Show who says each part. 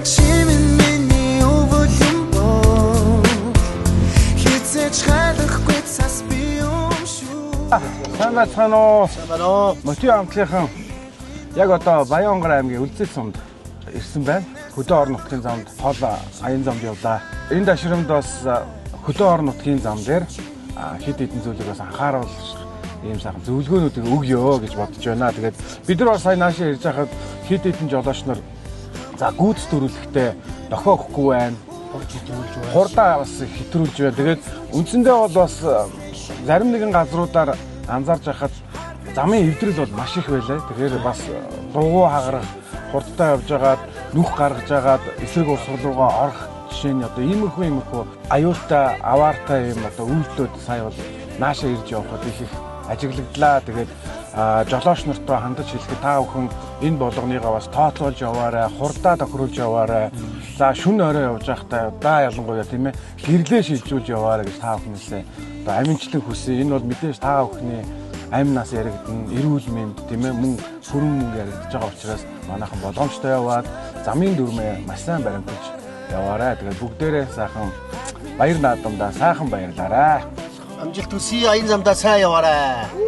Speaker 1: Чи минь миний өвөл юм бол хэзээ ч халахгүй цас би юм шүү.
Speaker 2: Сайн байцгаана уу?
Speaker 3: Сайн байна уу?
Speaker 2: Мотив амтлынхан яг одоо Баян-Онгор аймгийн Үлзэл сумд ирсэн байна. Хөдөө орон нутгийн замд тол аян замд явлаа. Энэ дашрамд бас хөдөө орон нутгийн зам дээр хэд хэдэн зүйлийг бас анхааруулах ийм сайхан зөвлөгөөнүүдийг өгье гэж бодож байна. Тэгээд бид нар бас сая наашаа ирж байхад хэд хэдэн жолооч нар за гүйц төрүүлэхдээ дохио өгөхгүй байна. Хурдаа бас хэтрүүлж байна. Тэгээд үндсэндээ бол бас зарим нэгэн газруудаар анзаарч байхад замын эвдрэл бол маш их байлаа. Тэгэхээр бас дугуй хагарах, хурдтай явж байгаад нүх гаргаж байгаад эсрэг урсгал руугаа орох жишээ нь одоо иймэрхүү аюултай, аваартай юм одоо үйлдэлүүд сая бол наашаа ирж явхад их их ажиглагдлаа. Тэгээд жолооч нартаа хандаж хэлэхэд та бүхэн энэ болгоныгоо бас тооцоолж яваарай, хурдаа тохируулж яваарай. За шүн орой явж байхдаа даа ялангуяа тийм гэрлээ шилжүүлж яваарай гэж та бүхнээсээ одоо амжилтлан хүсье. Энэ бол мэдээж та бүхний амь нас яригдана, эрүүл мэнд тийм мөн хөрөн мөнгө яригдж байгаа учраас манайхан боломжтой яваад замын дүрмээ маш сайн баримталж яваарай. Тэгээд бүгдээрээ сайхан баяр наадамдаа сайхан баярлаарай.
Speaker 3: Амжилт хүсье, аян замдаа сайн яваарай.